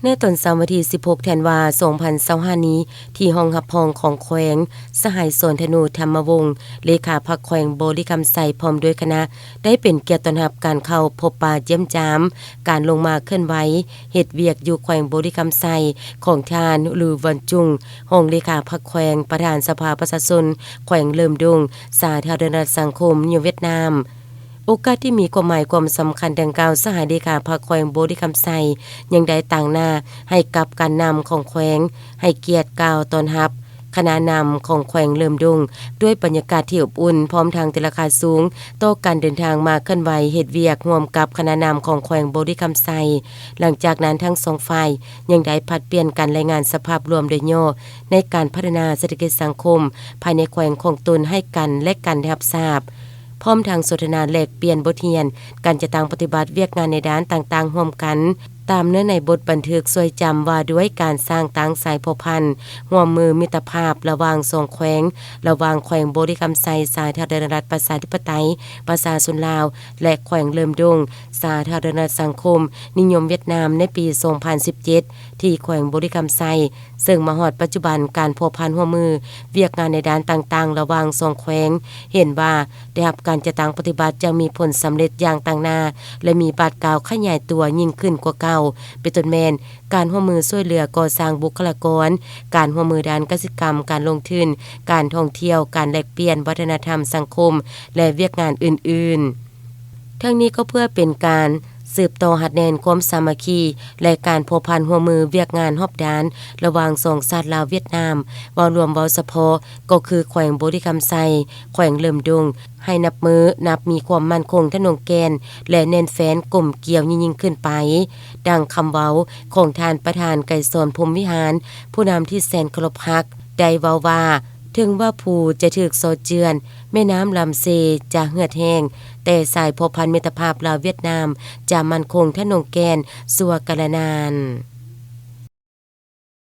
ໃນຕອນເຊົ້າວັນທີສິບຫົກ ທັນວາ ສອງພັນຊາວຫ້ານີ້ ທີ່ຫ້ອງຮັບຮອງຂອງແຂວງ, ສະຫາຍ ສອນທະນູ ທຳມະວົງ ເລຂາພັກແຂວງບໍລິຄຳໄຊ ພ້ອມດ້ວຍຄະນະ ໄດ້ເປັນກຽດຕ້ອນຮັບການເຂົ້າພົບປະຢ້ຽມຢາມ ການລົງມາເຄື່ອນໄຫວເຮັດວຽກຢູ່ແຂວງບໍລິຄຳໄຊ ຂອງທ່ານ ຫຼື ວັນຈຸງ ຮອງເລຂາພັກແຂວງ, ປະທານສະພາປະຊາຊົນແຂວງເຫຼີມດົງ ສາທາລະນະລັດສັງຄົມນິຍົມຫວຽດນາມ. ໂອກາດທີ່ມີຄວາມໝາຍຄວາມສຳຄັນດັ່ງກ່າວ, ສະຫາຍເລຂາພັກແຂວງບໍລິຄຳໄຊ ຍັງໄດ້ຕາງໜ້າໃຫ້ກັບການນຳຂອງແຂວງ ໃຫ້ກຽດກ່າວຕ້ອນຮັບຄະນະນຳຂອງແຂວງເຫຼີມດົງ ດ້ວຍບັນຍາກາດທີ່ອົບອຸ່ນ, ພ້ອມທັງຕີລາຄາສູງຕໍ່ການເດີນທາງມາເຄື່ອນໄຫວເຮັດວຽກຮ່ວມກັບຄະນະນຳຂອງແຂວງບໍລິຄຳໄຊ. ຫຼັງຈາກນັ້ນທັງສອງຝ່າຍຍັງໄດ້ຜັດປ່ຽນການລາຍງານສະພາບລວມໂດຍຫຍໍ້ໃນການພັດທະນາເສດຖະກິດສັງຄົມພາຍໃນແຂວງຂອງຕົນໃຫ້ກັນແລະກັນໄດ້ຮັບຊາບ. ພ້ອມທັງສົນທະນາແລກປ່ຽນບົດຮຽນການຈັດຕັ້ງປະຕິບັດວຽກງານໃນດ້ານຕ່າງໆຮ່ວມກັນ ຕາມເນື້ອໃນບົດບັນທຶກຊ່ວຍຈຳວ່າດ້ວຍການສ້າງຕັ້ງສາຍພົວພັນຮ່ວມມືມິດຕະພາບລະຫວ່າງສອງແຂວງ, ລະຫວ່າງແຂວງບໍລິຄຳໄຊ ສາທາລະນະລັດປະຊາທິປະໄຕປະຊາຊົນລາວ ແລະ ແຂວງເຫຼີມດົງ ສາທາລະນະລັດສັງຄົມນິຍົມຫວຽດນາມ ໃນປີສອງພັນສິບເຈັດ ທີ່ແຂວງບໍລິຄຳໄຊ. ເຊິ່ງມາຮອດປັດຈຸບັນ ການພົວພັນຮ່ວມມືວຽກງານໃນດ້ານຕ່າງໆລະຫວ່າງສອງແຂວງ ເຫັນວ່າໄດ້ຮັບການຈັດຕັ້ງປະຕິບັດຢ່າງມີຜົນສຳເລັດຢ່າງຕາງໜ້າ ແລະ ມີບາດກ້າວຂະຫຍາຍຕົວຍິ່ງຂຶ້ນກວ່າເກົ່າ, ເປັນຕົ້ນແມ່ນການຮ່ວມມືຊ່ວຍເຫຼືອກໍ່ສ້າງບຸກຄະລາກອນ, ການຮ່ວມມືດ້ານກະສິກຳ, ການລົງທຶນ, ການທ່ອງທ່ຽວ, ການແລກປ່ຽນວັດທະນະທຳສັງຄົມ ແລະ ວຽກງານອື່ນໆ. ທັງນີ້ກໍເພື່ອເປັນການສືບຕໍ່ຮັດແໜ້ນຄວາມສາມັກຄີ ແລະ ການພົວພັນຮ່ວມມືວຽກງານຮອບດ້ານລະຫວ່າງສອງຊາດລາວ-ຫວຽດນາມ ເວົ້າລວມເວົ້າສະເພາະກໍຄືແຂວງບໍລິຄຳໄຊ, ແຂວງເຫຼີມດົງ ໃຫ້ນັບມື້ນັບມີຄວາມໝັ້ນຄົງທະນົງແກ່ນ ແລະ ແໜ້ນແຟ້ນກົມກຽວຍິ່ງໆຂຶ້ນໄປ. ດັ່ງຄຳເວົ້າຂອງທ່ານປະທານໄກສອນ ພົມວິຫານ ຜູ້ນຳທີ່ແສນເຄົາລົບຮັກ ໄດ້ເວົ້າວ່າ ເຖິງວ່າພູຈະຖືກເຊາະເຈື່ອນ, ແມ່ນ້ຳລຳເຊຈະເຫືອດແຫ້ງ, ແຕ່ສາຍພົວພັນມິດຕະພາບລາວ-ຫວຽດນາມຈະໝັ້ນຄົງທະນົງແກ່ນຊົ່ວກາລະນານ.